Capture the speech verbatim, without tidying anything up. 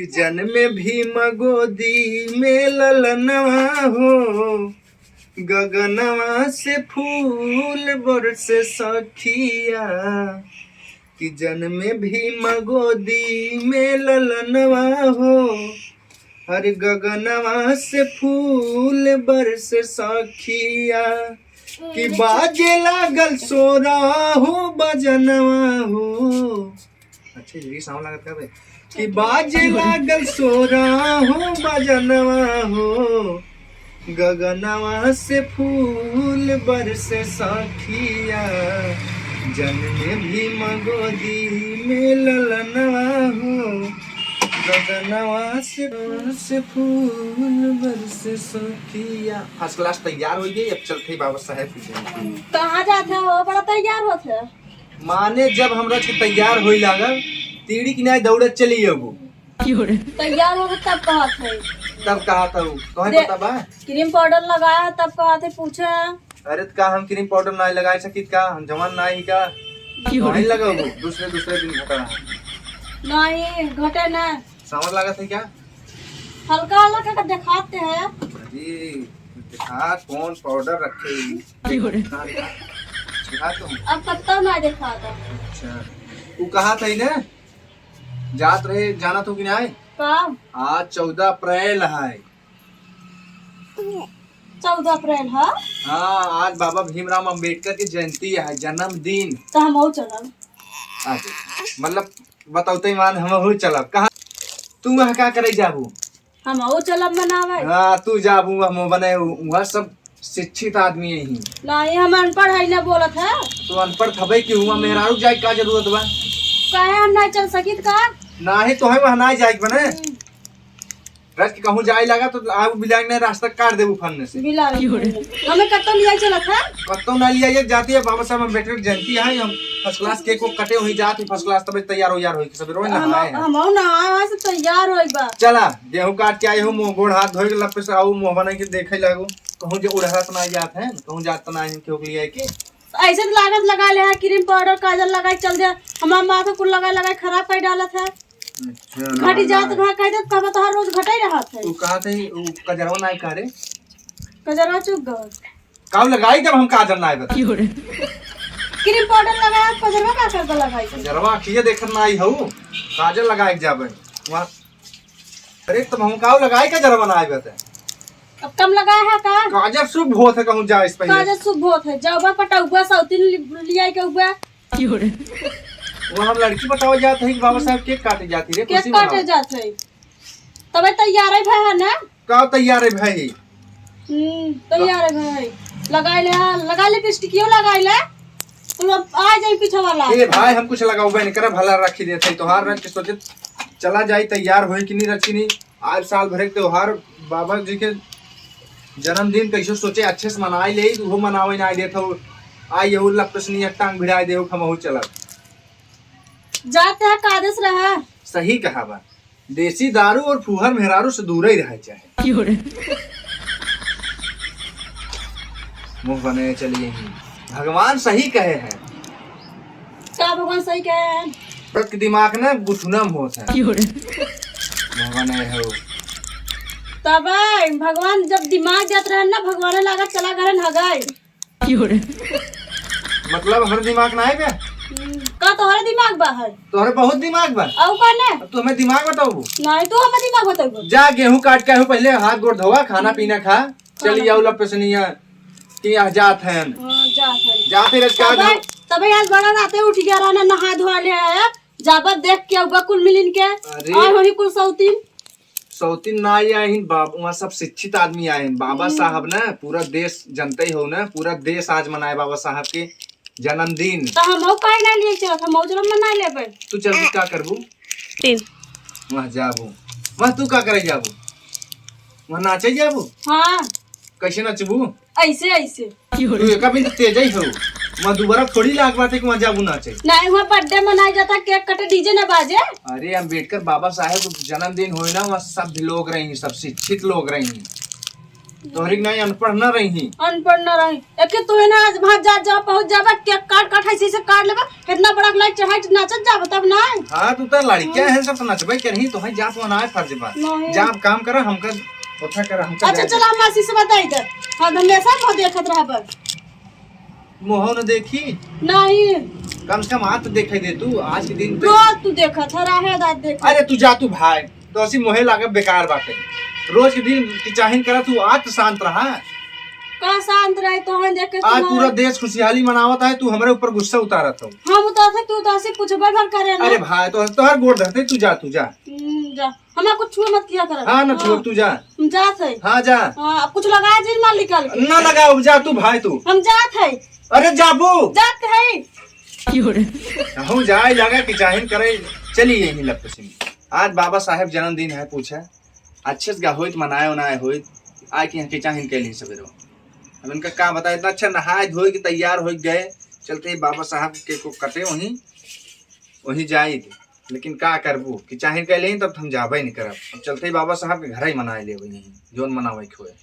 कि जन्मे भीम गोदी में ललनवा हो, गगनवा से फूल बरसे सखिया। कि जन्मे भीम गोदी में ललनवा हो, हर गगनवा से फूल बरसे सखिया। कि बाजे लागल सोरहो बजनवा हो। अच्छा, ये साउंड लागत का बे? कि बाजे लागल सोरहो बजनवा हो, गगनवा से फूल बरसे सखिया, जन्मे भीम गोदी में ललनवा हो, गगनवा से, से फूल बरसे सखिया। फर्स्ट क्लास तैयार होइ गई, अब चलते ही बाबा साहेब की जयंती। कहाँ जात है हो? बड़ा तैयार होत है। माने जब हमरा के तैयार होई लागल, तीड़ी किनारे दौड़त चली अबू। तैयार हो तब कहत है। तब कहत हूँ, तोहे दे-, पता बा? क्रीम पाउडर लगाया है तब कहत है, पूछे है। अरे त का हम क्रीम पाउडर नाई लगाए सकित का? हम जवान नाई का? क्यों रे? नाई लगाबू, दूसरे, दूसरे दिन घटा है। नहीं, घटे ना। समझ लागत है क्या? हल्का हल्का का दिखाते हैं। अरे, दिखा कौन पाउडर रखे ही? क्यों रे? दिखा, दिखा। दिखा तुम। अब पत्ता ना दिखाता। अच्छा, तू कहा था ही ना? जात रहे, जाना तू कि नहीं? का? आज चौदह अप्रैल है। चौदह अप्रैल है? हाँ, आज बाबा भीमराव अम्बेडकर की जयंती है, जन्मदिन। तो हम और चलब। आ जाओ। मतलब, बताओ तो ईमान, हम और चलब। कहाँ? तू वहाँ का करे जाबू? हम और चलब मनावे। हाँ, तू जाबू, हम बने, वहाँ सब शिक्षित आदमी है ही। नहीं, हम अनपढ़ है, ना बोलत है। तू अनपढ़ थबे कि हुआ मेहरारू जाए का जरूरत बा? काहे हम नहीं चल सकित का? नाही, तो है वहाँ नहीं जाए के बने। हम्म। रच के कहूँ जाए लगा तो आगू बिलांग ने रास्ता काट देबू फन्ने से। बिलांग ने। हमें कत्तो लिया चलत है? कत्तो ना लिया, ये जाती है बाबा साहब अम्बेडकर जयंती है, हम फर्स्ट क्लास केक को कटे वहीं जात ही फर्स्ट क्लास, तबे तैयार हो यार होई के सब रोज हम, नहाए हैं। हम ना आए से तैयार होई बा। चला, गेहूं काट के आए हो, मुंह गोड़ हाथ धोए के लपे से आऊ, मुंह बनाई के देखे लागू, कहूँ जे उड़हरा त ना जात है, कहूँ जात त ना है, क्यों लिया के? ऐसे तो लागत लगा ले है, क्रीम पाउडर काजल लगा के चल दे, हमार माथा कुल लगा लगा के खराब कर डालत है। अच्छा, घटी ना, जात ना। ना कह दे, कब तो हर रोज घटे रहत है। तू कहा थे, वो कजरवा ना करे? कजरवा चुक गए। काऊ लगाई जब हम काजल ना आए बता। क्रीम पाउडर लगाया, कजरवा का करके लगाई? कजरवा अखिए देखत ना आई हऊ, काजल लगाए के जाबे। वहाँ, अरे तब हम काऊ लगाई कजरवा ना आए बता। अब कम लगाया है का? काजल शुभ होत है कहूँ जा इस पहले। काजल शुभ होत है, जाओ बा पटौबा सौतीन लि-, लिया के उबा। वो हम लड़की बतावा जात है कि बाबा साहब केक काटे जाती रे, केक खुशी काटे मनाओ। जात है। तबे तैयार है भाई, है ना? का तैयार है भाई? हम्म, तैयार है भाई। लगाई ले, हाँ, लगाई ले, लिपस्टिकियो लगाई ले। तू अब आ जाई पीछे वाला। ए भाई, हम कुछ लगावे नहीं करे, भला रखी देते हैं। तोहार रख के सोचे चला जाई, तैयार होई कि नहीं रखी नहीं। आज साल भर के त्योहार, बाबा जी के जन्मदिन कैसे सोचे अच्छे से मनाई ले, वो मनावे ना देत हो। आई यहू लपस नहीं टांग भिड़ाई दे, हमहू चलत। जाते हैं, कादस रहा। सही कहा बा। देसी दारू और फूहर मेहरारू से दूर ही रहे चाहे। मुंह बने चलिए ही। भगवान सही कहे हैं। का भगवान सही कहे हैं? औरत के दिमाग ना गुठुना में होत है। मुंह बने हो। तब भगवान जब दिमाग जात रहे ना, भगवान लागत चला घरे हगाई। मतलब हमरे दिमाग ना है बे? हम्म, का तोहरे दिमाग बा है? तोहरे बहुत दिमाग बा। अउ का ने? अब तू हमें दिमाग बताओ। नहीं, तू हमें दिमाग बताओ। जा गेहूं काट के आयो, पहले हाथ गोड़ धोवा, खाना पीना खा, चली खाना। आओ लपसनिया कि यहाँ जात हैं। हाँ, जात हैं। जाते रह का तबे, धो- तबे आज बड़ा राते उठ गया रहना, नहा धोआ ले आया, जाबत देख के उबा कुल मिलिन के, अरे। और वही कुल सौतीन। सौतीन ना आए हैं, बाब-, वहाँ सब शिक्षित आदमी आए हैं। बाबा हम्म। साहब ना पूरा देश जनते ही हो ना, पूरा देश आज मनाए बाबा साहब के जन्मदिन। तो हम काहे ना लिए चलत, हम चलम ना लेबे। तू चल के का करबू? तीन। वहाँ जाबू। वहाँ तू का करे जाबू? वहाँ नाचे जाबू? हाँ। कैसे नचबू? ऐसे, ऐसे। तू एक अभी तेज ही हो। वहाँ दोबारा थोड़ी लाग बात है कि वहाँ जाबू नाचे। नहीं, वहाँ बर्थडे मनाया जाता, केक कटे, डीजे ना बाजे। अरे, अम्बेडकर बाबा साहेब के जन्मदिन होए ना, वहाँ सब भी लोग रही, सब शिक्षित लोग रही। तोहरी के नाई अनपढ़ न रही। अनपढ़ न रही। एके तू है ना, आज वहाँ जा, जा, पहुँच जाबा, केक काट, काट, ऐसे, ऐसे काट लेबा, इतना बड़ा लाइट चढ़ाई, नाचत जाबा, तब ना। हाँ, तू तो लड़कियाँ हैं, सब तो नचबे करही, तोहई जात वहाँ आए फर्ज बा। नहीं। जा, अब काम करा, हमका ओठा करा, हमका अच्छा, जाए दे। चला, हम आशीष से बताई दे। हाँ, हमेशा मुँह देखत रहबा। मुँह न देखी। नहीं। कम से कम हाथ तो देखे दे तू, आज के दिन पे। रोज तू देखत है, राहे दाँत देख। अरे, तू जा, तू भाई। तो असी मोहे लागे बेकार बाटे। रोज के दिन टिचाहिन करा तू, आज तो शांत रहा। का शांत रहे, तोहन देख के आज तुम्हारे पूरा देश खुशहाली मनावत है, तू हमरे ऊपर गुस्सा उतारत हो। हम उतारत है, तू तो असी कुछ भर करे ना। अरे भाई, तो तोहर गोड़ धरते, तू जा, तू जा। हम्म, जा। हमार कुछ छुए मत किया कर। हाँ, ना छुए, तू जा। हम जात है। हाँ, जा। हाँ, अब कुछ लगाए जिन माल निकाल के। ना लगाओ, जा तू भाई तू। हम जात है। अरे जाबू। जात है। कहूँ जाए लगा टिचाहिन करे, चली यहीं लपसी में। आज बाबा साहेब जन्मदिन है, पूछा अच्छे से होइत, मनाए उनाए होइत, आए कि यहाँ टिचाहिन कैली सवेरे। अब इनका का बताए, इतना अच्छा नहाए धोए के तैयार हो गए, चलते ही बाबा साहब के को कटे वहीं, वहीं जाइत। लेकिन का करबू, टिचाहिन कैले ही तब हम जाबे नहीं करब। अब चलते ही बाबा साहब के घर ही मनाए लेबे यहीं, जौन मनावे के होए।